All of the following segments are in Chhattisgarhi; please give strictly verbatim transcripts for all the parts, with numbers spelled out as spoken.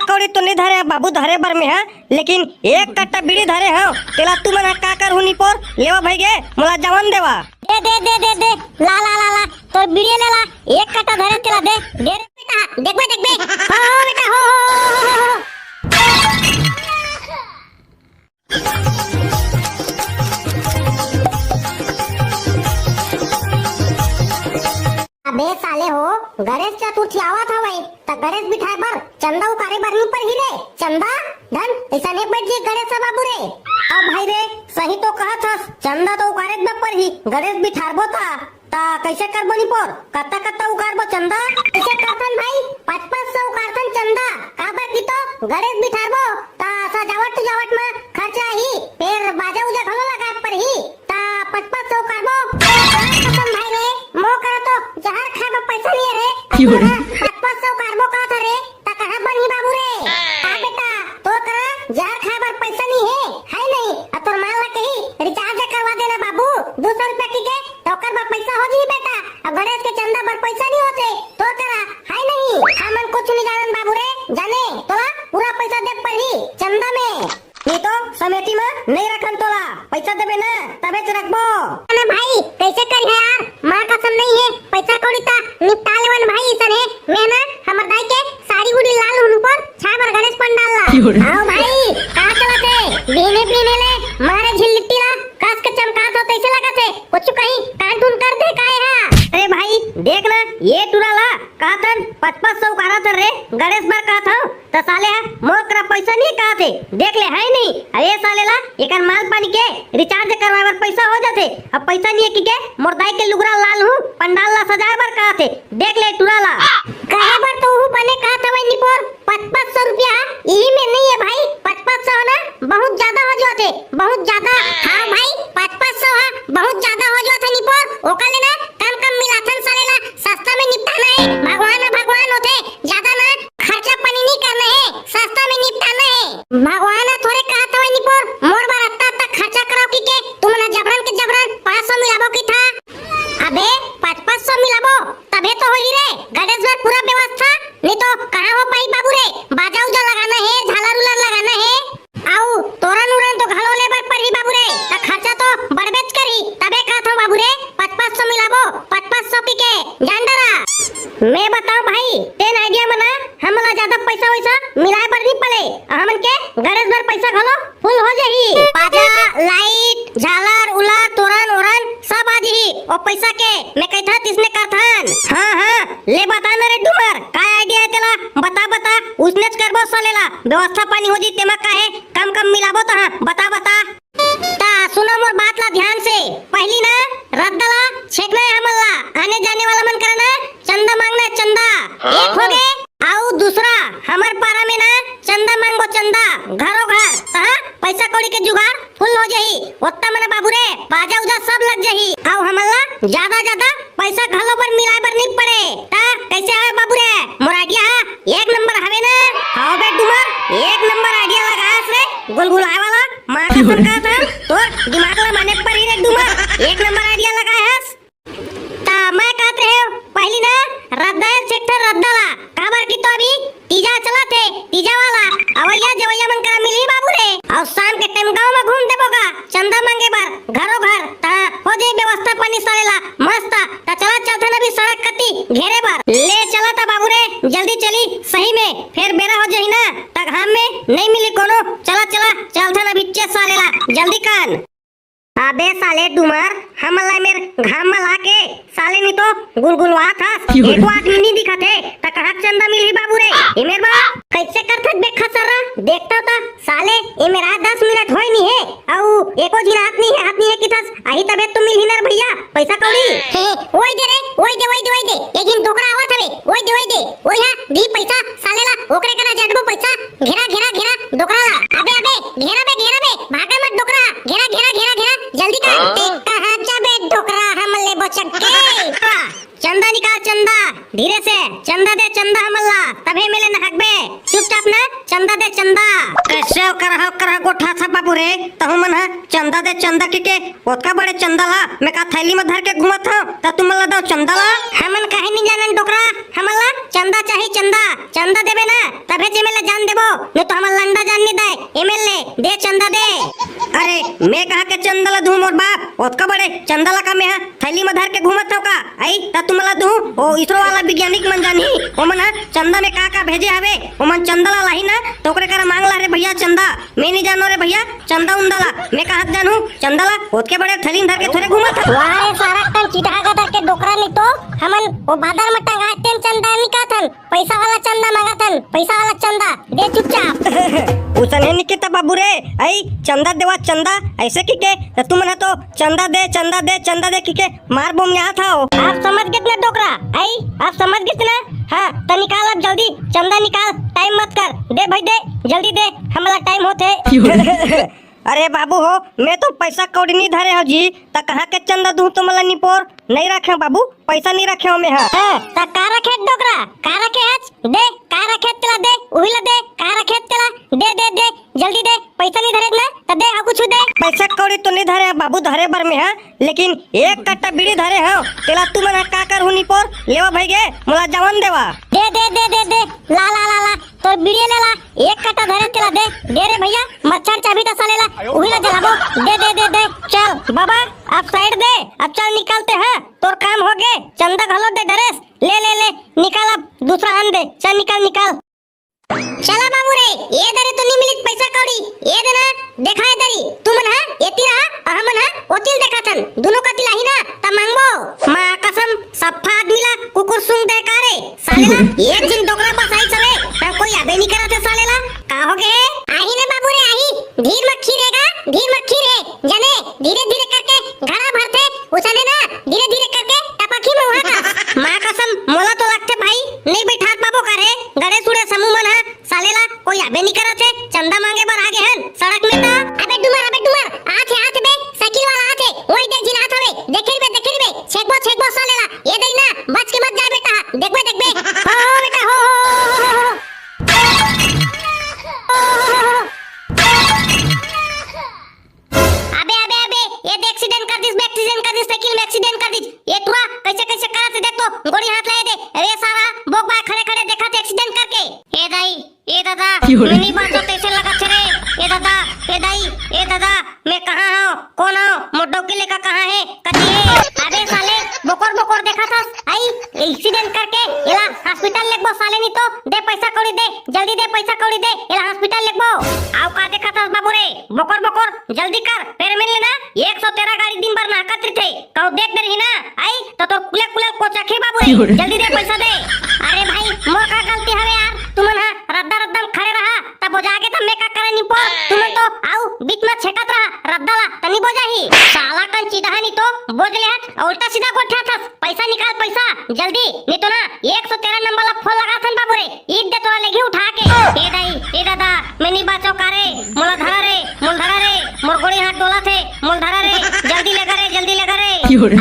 कौड़ी तो नहीं धरे हंव बाबू, धरे बर में हा, लेकिन एक कट्टा बीड़ी धरे हंव, तेला तुमन हा का करहू निपोर, लेवा भई गे, मोला जवन देवा। दे, दे, दे, दे, दे, ला, ला, ला, ला, तोर बीड़ी ले ला, एक कट्टा धरे तेला दे, दे रे बेटा, देखबे, देखबे, हो, हो, बेटा, हो, हो, हो, हो, हो। अबे साले हो, गणेश चतुर्थी आवत हवय, त गणेश बिठाए बर चंदा उकारे बर नी परही रे। चंदा धन, अइसने बइठ जे गणेश बाबू रे। अब भाई रे, सही तो कहत हस, चंदा तो उकारे बर परही, गणेश बिठारबो त, त कइसे करबो निपोर? कत्ता कत्ता उकारबो चंदा? कइसे करथन भाई, पच पच सौ उकारथन चंदा, काबर कि तो गणेश बिठारबो, त सजावट उजावट म खर्चा आही, फेर बाजा उजा घलो लगाए परही, त पच पच सौ उकारबो। कसम भाई रे, मोर करा तो जहर खाए बर पइसा नइ हे रे। क्यों रे? पच पच सौ उकारबो कहत हस रे, त कहाँ बनही बाबू रे? आ बेटा, तोर करा जहर खाए बर पइसा नइ हे, हे नहीं? अब तोर माँ ला कही, recharge करवा देना बाबू, दू सौ रुपया कहिके, त ओकर बर पइसा हो जही बेटा। अब गणेश के चंदा बर पइसा नइ होथे, तोर करा हे नहीं? हमन कुछ नइ जानन बाबू रे, जाने तोला पूरा पइसा दे परही चंदा में। नहीं तो समेटी में नहीं रखन तोला, पइसा देबे ना, तभेच रखबो। अरे भाई, कइसे करिहा यार, माँ कसम नहीं हे, पइसा कौड़ी त निपटा लेवन भाई, अइसन हे, मैं ना हमर दाई के साड़ी उड़ी ला लूहूँ पर छाबर गणेश पंडाल ला। क्यों रे? आओ भाई, का चलत हे? बिहने बिहने ले मारे झिल्लिट्टी ला कस के चमकात हो, कइसे लगत हे? कुछ कहीं कान धुन कर दे काहे हा? अरे भाई, देख ना, ये टुरा ला कहत हन पच पच सौ उकारत हन रे, गणेश बर कहत हंव, त साले हा मोर करा पइसा नइ हे कहत हे, देख ले, हे नहीं? अरे साले ला एकर माल पानी के recharge करवाए बर पइसा हो जाथे, अब पइसा नइ हे कहिके मोर दाई के लुगरा ला लूहूँ, पंडाल ला सजाए बर कहत हे, देख ले टुरा ला। कहे बर तो उहू बने कहत हवय निपोर, पच पच सौ रुपया इही में नइ हे भाई, पच पच सौ ना बहुत जादा हो जाथे, बहुत जादा। हाँ भाई, पच पच सौ हा बहुत जादा हो जाथे निपोर, ओकर ले ना कम कम मिलाथन साले ला, सस्ता में निपटाना हे, भगवान हा भगवान होथे, जादा ना खर्चा पानी नइ करना हे, सस्ता में निपटाना हे। भगवान हा थोरे कहत हवय निपोर, मोर बर अत्ता अत्ता खर्चा कराव कहिके, तुमन हा जबरन के जबरन पच सौ मिलाबो कहिथा। अबे, पच पच सौ मिलाबो, तभे तो होही रे, गणेश बर पूरा व्यवस्था, नहीं तो कहाँ हो पाही बाबू रे, बाजा उजा लगाना हे, झालर उलर लगाना हे, अउ तोरन उरन तो घलो ले बर परही बाबू रे, त खर्चा तो बढ़बेच करही, तभे कहत हंव बाबू रे, पच पच सौ मिलाबो, पच पच सौ कहिके, जान डरा। मैं बताओ भाई, तेन idea म ना, हमन ला जादा पइसा वइसा मिलाए बर नइ पड़े, हमन के गणेश बर पइसा घलो full हो जाही। बाजा, light, झालर, उलर, तोरन, ओरन सब आ जाही। ओ पइसा के मैं कहिथंव तिसने करथन। हाँ, हाँ, ले बता ना रे डूमर, का idea हे तेला? बता, बता, उसनेच करबो साले ला। व्यवस्था पानी हो जाही, तेमा का हे, कम, कम मिलाबो त हाँ, बता, बता। त सुनो मोर बात ला ध्यान से। पहिली ना रद्दा ला छेंकना हे हमन ला, आने जाने वाला मन करा ना चंदा मांगना हे, चंदा। हाँ? एक होगे। अउ दूसरा, हमर पारा में ना चंदा मांगबो, चंदा, घरो घर। तहाँ पइसा कौड़ी के जुगाड़ full हो जाही। ओत्ता मना बाबू रे, बाजा उजा सब लग जाही। अउ हमन ला जादा जादा पइसा घलो बर मिलाए बर नइ पड़े। त कइसे हवे बाबू रे, मोर idea हा एक नंबर हवे ना? हव बे डूमर, एक नंबर idea लगाए हस रे, गुलगुलाए वाला। माँ कसम कहत हंव, तोर दिमाग ला माने परही रे डूमर, एक नंबर idea लगाए हस। त मैं कहत रहेंव, पहिली ना रद्दा ल छेंकथन रद्दा ला, काबर कि तो अभी तीजा चलत हे, तीजा वाला अवइया जवइया मन करा मिलही बाबू रे। अउ शाम के time गांव म घूम देबो गा, चंदा मांगे बर घरो घर, त हो जाही व्यवस्था पानी साले ला मस्त। त चला चलथन अभी सड़क कती घेरे बर। ले चला त बाबू रे, जल्दी चली सही में, फेर बेरा हो जाही ना, त घाम में नइ मिली कोनो। चला चला चलथन अभी चे साले ला, जल्दी कन। अबे साले डूमर, हमन ला एमेर घाम म लाके साले नी तो गुलगुलवात हस। क्यों रे? एको आदमी नी दिखत हे, त कहाँ चंदा मिलही बाबू रे? एमेर बा, कइसे करथस बे खसरा? देखथंव त साले एमेर आए दस मिनट होय नी हे, अउ एको झिन आत नी हे, आत नी हे किथस, आही तभे तो मिलही न रे भइया, पइसा कौड़ी। हे, ओई दे रे, ओई दे, ओई दे, ओई दे, एक झिन डोकरा आवत हवे, ओई दे, ओई दे, ओई हा, दिही पइसा, साले ला, ओकरे करा जटबो पइसा, घेरा, घेरा, घेरा, डोकरा ला। अबे, अबे, घेरा बे, घेरा बे, भागा मत डोकरा, घेरा, घेरा, घेरा, घेरा, जल्दी कर। हाँ? ते कहाँ जाबे डोकरा, हम लेबो चक्के। चंदा निकाल चंदा, धीरे से, चंदा दे चंदा हमन ला, तभे मेले नहकबे। चंदा दे चंदा। कइसे ओकर हा, ओकर हा गोठा था बाबू रे? तहू मन हा चंदा दे चंदा कहिके, ओतका बड़े चंदा ला मैं का थैली में धर के घूमत हंव, त तुमन ला दंव चंदा ला? हमन काहे नहीं जानन डोकरा, हमन ला चंदा चाही चंदा, चंदा देबे ना तभे एमएलए जान देबो, नहीं तो हमन लंडा जान नहीं दे। एमएलए दे चंदा दे। अरे मैं कहाँ के चंदा ला दूं मोर बाप, ओतका बड़े चंदा ला का मैं हा थैली में धर के घूमत हंव का? अई, त तुमन ला दूं, ओ इसरो वाला वैज्ञानिक मन जानही, ओमन ह चंदा में का का भेजे हवे, ओमन चंदा ला लाही ना, त ओकरे करा मांग ला रे भैया चंदा। मैं नहीं जानों रे भैया, चंदा उंदा ला, मैं कहाँ जानहूं चंदा ला, ओतके बड़े थैली धर के थोरे घूमत हंव। वाह रे सारा कन चिटहा का धर के डोकरा नहीं तो, हमन ओ बादर में टंगा तेन चंदा नहीं कहथन, पैसा वाला चंदा मांगथन, पैसा वाला चंदा, दे चुपचाप। उसने नहीं कहता बाबू रे, अई चंदा देवा चंदा, ऐसे कहिके, त तुमन ह तो चंदा दे, चंदा दे, चंदा दे कहिके, मार बोम यहाँ था हो। आप समझ गेस ना डोकरा, अई, आप समझ गेस ना? हाँ, त निकाल अब जल्दी, चंदा निकाल, टाइम मत कर, दे भाई दे, जल्दी दे, हमला टाइम होत हे। अरे बाबू हो, मैं तो पैसा कौड़ी नहीं धरे हंव जी, त कहाँ के चंदा दूं तुमला निपोर? नहीं रखे हंव बाबू, पैसा नहीं रखे हंव मैं हा। हाँ, त का रखे डोकरा? का रखे हच? दे, का रखे तेला दे, उही ला दे, का रखे तेला? दे, दे, दे, जल्दी दे, पैसा नहीं धरे ना, त दे, हा कुछ दे। पैसा कौड़ी तो नहीं धरे हंव बाबू, धरे बर मैं हा, लेकिन एक कट्टा बीड़ी धरे हंव, तेला तुमन हा का करहू निपोर, लेवा भाई गे, मोला जावन देवा। दे, दे, दे, दे, दे, ला, ला, ला, ला, तोर बीड़ी ले ला, एक कट्टा धरे तेला दे, दे रे भैया, मच्छर चाबी त साले ला, उही ला जलाबो, दे, दे, दे, दे, चल बाबा, अब साइड दे, अब चल निकलते हैं, तोर काम हो गे, चंदा घलो दे डरेस, ले, ले, ले, निकाल अब, दूसरा आन दे, चल निकाल, निकाल। चला बाबू रे, ए दरी तो नी मिलिस पैसा कौड़ी, ए दे ना, देखा ए दरी, तुमन हा एती रहा, अउ हमन हा ओती ल देखाथन, दुनों कती लाही ना, त मांगबो। माँ कसम, सफ्फा आदमी ला कुकुर सूंघ दे का रे? साले ला, एक झिन डोकरा बस आइस हवे, त कोई आबे नी करत हे साले ला, का हो गे? आही ना बाबू रे, आही, धीर मक्खी रे गा, धीर मक्खी रे, जाने, धीरे धीरे करके घड़ा भरथे, उसने ना, धीरे धीरे करके टपकही मउहा कस। माँ कसम, मोला तो लगथे भाई, नहीं बैठात पाबो का रे, गड़े सुड़े समूह मन हा, साले ला, कोई आबे नी करत हे, चंदा मांगे बर आ गे हन, सड़क में त। अबे डुमर, अबे डुमर, आथे, आथे बे, साइकिल वाला आथे, ओई देख झिन आत हवे, देखे रहिबे, देखे रहिबे, छेकबो, छेकबो साले ला, ए दई ना, बच के मत जाए बेटा, देखबे, देखबे, हो, हो बेटा, हो, हो। अबे, अबे, अबे, ए दे accident कर दिस बे, accident कर दिस, साइकिल में accident कर दिस। ए टुरा, कइसे, कइसे करत हे देख तो, गोड़ी हाथ ला ए दे। अरे सारा, बोक बाय खड़े, खड़े देखत हे accident करके। ए दाई, ए दादा, मैं नी बांचों तइसे लगत हे रे। ए दादा, ए दाई, ए दादा, मैं कहाँ हंव, कोन हंव, मोर डौकी लइका कहाँ हे, कती हे? अबे साले, बोकर, बोकर देखत हस, अई, accident करके, एला hospital लेगबो साले नी तो, दे पैसा कौड़ी दे, जल्दी दे पैसा कौड़ी दे, एला hospital लेगबो। अउ का देखत हस बाबू रे, बोकर बोकर, जल्दी कर, फेर मिल लेना, एक सौ तेरह गाड़ी दिन भर नहकत रहिथे, कहूँ देख दे रही ना, आई, त तोर कुले कुले कोचक हे बाबू रे, जल्दी दे पैसा दे। अरे भाई, मोर का गलती हवे यार, तुमन हा रद्दा रद्दा में खड़े रहा, तब बोजा गे त मैं का करे निपोर, तुमन तो आऊ बीच में छेकत रहा, रद्दा ला, त नी बोजाही, साला कन चिदहा नी तो, बोज ले हट, उल्टा सीधा गोठियाथस, पैसा निकाल पैसा, जल्दी, नहीं तो ना, एक सौ तेरह नंबर ला फोन लगाथन बाबू रे, ईद दे तोला लेगी उठा के। ए दाई, ए दादा, मैं नी बांचों का रे, मोला धरा रे, मोला धरा रे, मोर गोड़ी हाथ डोलत हे, मोला धरा रे, जल्दी लेगा रे, जल्दी लेगा रे।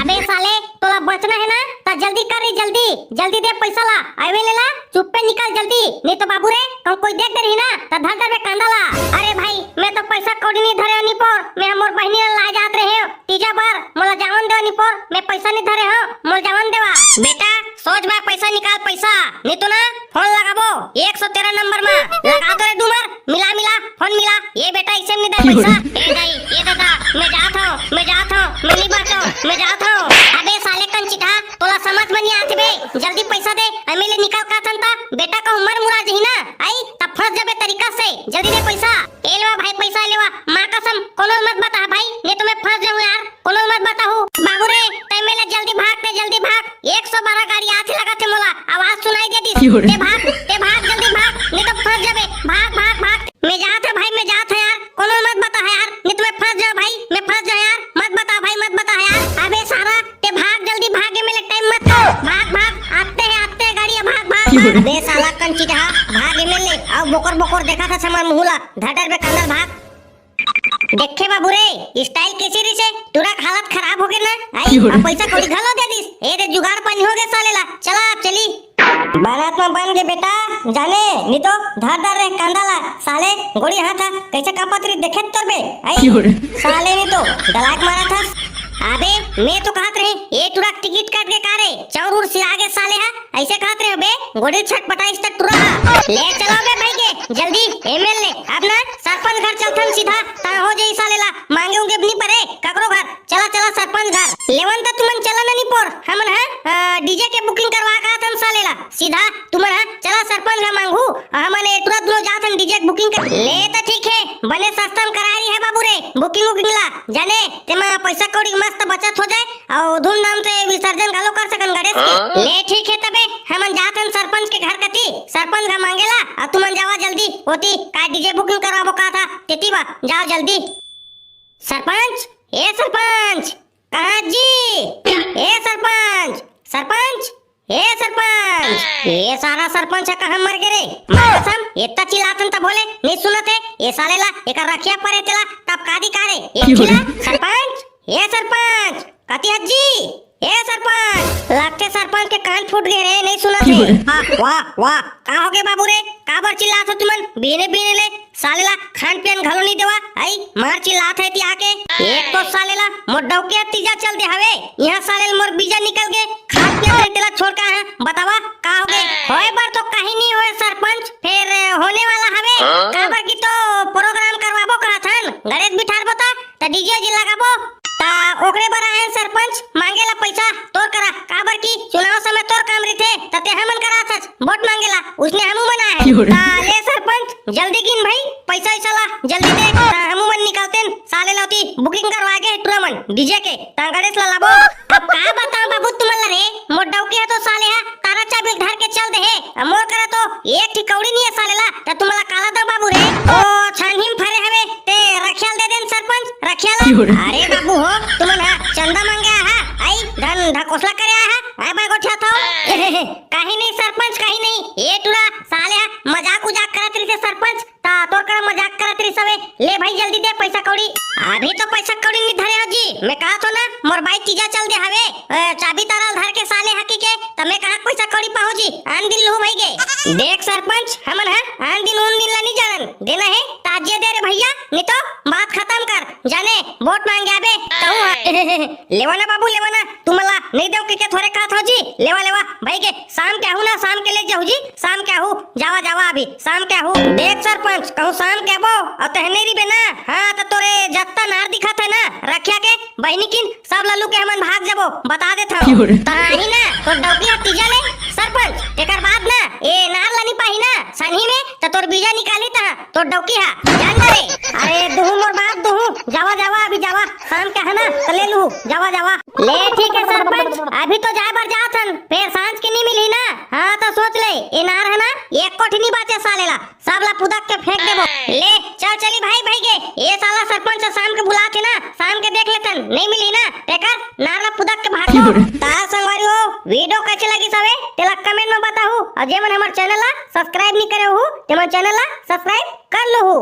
अबे साले, तोला बचना हे ना, त जल्दी कर रे, जल्दी, जल्दी दे पैसा ला, अबे ले ला, चुप्पे निकल जल्दी, नहीं तो बाबू रे, कहूँ कोई देख दे रही ना, त धर देबे कांदा ला। अरे भाई, मैं तो पैसा कौड़ी नी धरे हंव निपोर, मैं मोर बहिनी ला लाय जात रहे हंव, तीजा बर, मोला जावन देवा निपोर, मैं पैसा नी धरे हंव, मोला जावन देवा। बेटा, सोझ बाय पैसा निकाल पैसा, नहीं तो ना, फोन लगाबो, एक सौ तेरह नंबर में, लगा दो रे डूमर, मिला, मिला, फोन मिला, ए बेटा, इसे में नहीं दे पैसा, ए दाई, ए दादा, मैं जात हंव, मैं जात हंव, मैं नी बांचों, मैं जात हंव। अबे साले कन चिदहा, तोला समझ में नी आथे बे, जल्दी पैसा दे, एमएलए निकल का थन ता, बेटा कहूँ मर मुरा जही ना, आई, तब फंस जाबे तरीका से, जल्दी दे पैसा। ए लेवा भाई पैसा लेवा, माँ कसम, कोनो ल मत बता भाई, नहीं तो मैं फंस जाहूँ यार, कोनो ल मत बताहू। बाबू रे, तैं एमएलए जल्दी भाग, तैं जल्दी भाग, एक सौ बारह गाड़ी आथे लगत हे मोला, आवाज सुनाई दे दिस। क्यों रे? तैं भाग, तैं भाग, जल्दी भाग, नहीं तो फंस जाबे, भाग, भाग, भाग। मैं जात हंव भाई, मैं जात हंव यार, कोनो ल मत बता यार, नहीं तो मैं फंस जाहूँ भाई, मैं फंस जाहूँ यार, मत बता भाई, मत बता यार। अबे सारा, तैं भाग जल्दी भाग, एमएलए टाइम मत कर। भाग, भाग, आते हैं, आते हैं गाड़ी, भाग, भाग, भाग। अबे साला कन चिदहा, भाग एमएलए, अउ बोकर बोकर देखत हस हमर मुँह ला, धर देबे कांदा ला भाग। देखे बाबू रे, स्टाइल कइसे रहिसे, टुरा के हालत खराब हो गे ना, आई, अउ पैसा कौड़ी घलो दे दिस, ए दे जुगाड़ पानी हो गे साले ला, चला अब चली। बनत म बन गे बेटा, जाने नी तो धर धर रे कांदा ला, साले गोड़ी हाथ ह कइसे कांपत रही देखे तोर बे, आई क्यों रे? साले नी तो गलाक मारत हस। अबे मैं तो कहत रही, ए टुरा टिकट काट के का रे, चौर उर सिरा गे साले हा, अइसे कहत रहे बे, गोड़ी छटपटाइस त टुरा हा। ले चलो बे भाई के, जल्दी एमएलए, अब ना सरपंच घर चलथन सीधा, ता हो जाई साले ला, मांगे उंगे नी परे, ककरो घर, चला चला सरपंच घर। लेवन त तुमन चला ना नी पोर, हमन ह, अ, डीजे के बुकिंग करवा का थन साले ला, सीधा तुमन ह चला सरपंच घर मांगहू, अ, हमन ए टुरा दुनो जाथन डीजे के बुकिंग कर। ले त ठीक हे, बने सस्ता म करा रही है बाबू रे, बुकिंग उकिंग ला, जाने, तेमा पैसा कौड़ी मस्त बचत हो जाए, अउ धूमधाम से विसर्जन घलो कर सकन गणेश के। हाँ? ले ठीक हे तबे, हमन जाथन सरपंच के घर कती, सरपंच घर मांगेला, अउ तुमन जावा जल्दी, ओती का डीजे बुकिंग करवाबो का था, तेती बा, जाओ जल्दी। सरपंच, ए सरपंच, कहाँ जी? ए सरपंच, सरपंच, ए सरपंच, ए सारा सरपंच ह कहाँ मर गे रे? मार कसम, एत्ता चिल्लाथन तब होले, नहीं सुनत हे, ए साले ला, एकर रखिया परे तेला, तब का अधिकार हे? ए क्यों रे? खिला, सरपंच, ए सरपंच, कति हज्जी, ए सरपंच, लगथे सरपंच के कान फूट गे रे, नहीं सुनत हे। क्यों रे? हाँ, वाह, वाह, का हो गे बाबू रे? काबर चिल्लात हो तुमन? बीने बीने ले साले ला खान पियन घलो नहीं देवा, आई मार चिल्लात है ती आके। एक तो साले ला मोर डौकिया तीजा चल दे हवे, यहाँ साले ला मोर बीजा निकल गे, खान पियन नहीं तेला छोड़ का है, बतावा का हो गे? होए बर तो कहीं नहीं होए सरपंच, फेर होने वाला हवे, हाँ? काबर की तो प्रोग्राम करवाबो कहा थन, गणेश बिठार बता, त डीजे जी लगाबो, त ओकरे बर आए सरपंच मांगे ला पैसा तोर करा, काबर की चुनाव समय तोर काम रहिथे, त ते हमन करा थस वोट मांगे ला, उसने हमू मन आए। क्यों रे? त ले सरपंच, जल्दी गिन भाई, पैसा वैसा ला, जल्दी दे, त हमू मन निकलतेन, साले लौती बुकिंग करवा गे टुरा मन, डीजे के, त गणेश ला लाबो। अब का बताओ बाबू तुमन ला रे, मोर डौकी है तो साले है, तारा चाबी धर के चल दे है, अब मोर करा तो एक ठी कौड़ी नहीं है साले ला, त तुमन ला काला दो बाबू रे। ओ छानही म फरे हवे, ते रखियाल दे देन सरपंच, रखियाल। क्यों रे? अरे बाबू हो, तुमन हा चंदा मांगे आहा, आई धन ढकोसला करे आहा, आई बाय गोठिया था। कहीं नहीं सरपंच, कहीं नहीं, ए टुरा साले हा मजाक उजाक करत रहिथे सरपंच, ता तोर करा मजाक करत रहिस हवे। ले भाई जल्दी दे पैसा कौड़ी। अभी तो पैसा कौड़ी नहीं धरे हो जी, मैं कहा थो ना मोर बाइक तीजा चल दे हवे, अ, चाबी तारा ल धर के साले हकी के, त मैं कहा पैसा कौड़ी पाहू जी, आन दिन लूहू भाई गे। देख सरपंच, हमन ह आन दिन उन दिन ला नहीं जानन, देना है ताजिए दे रे भैया, नहीं तो बात खत्म कर, जाने वोट मांगे आबे, कहूँ ह। लेवा ना बाबू, लेवा ना, तुमन ला नहीं देव के, के थोरे कहा थो जी, लेवा लेवा, भाई के शाम के आहू ना, शाम के ले जाहू जी, शाम के आहू, जावा जावा अभी, शाम के आहू। देख सरपंच, कहूँ शाम के आबो, अउ तहने रहिबे ना, हाँ, त तोरे जत्ता नार दिखत है ना, रखिया के, बहिनी किन, सब लल्लू के हमन भाग जाबो, बता देत हव। क्यों रे? त आही ना, तोर डौकी ह तीजा ले, सरपंच, तेकर बाद ना, ए नार ला नी पाही ना, सनही में, त तोर बीजा निकाली त, तोर डौकी ह, जान जा रे। अरे, दुहू मोर बात, दुहू, जावा, जावा, अभी जावा, शाम के है ना, त ले लूहू, जावा, जावा। ले ठीक है सरपंच, अभी तो जाए बर जात हन, फेर सांझ के नहीं मिली ना। हाँ तो सोच ले, ए नार है ना, एक कोठी नहीं बाचे साले ला, सब ला पुदक के फेंक देबो। ले चल चली भाई, भाई के, ए साला सरपंच ह शाम के बुलात हे ना, शाम के देख लेथन, नहीं मिली ना, तेकर नार ला पुदक के भाग दो। ता संगवारी हो, वीडियो कैसे लगी सवे, तेला कमेंट में बताहू, और जे मन हमर चैनल ला सब्सक्राइब नहीं करे हो, ते मन चैनल ला सब्सक्राइब कर लो हो।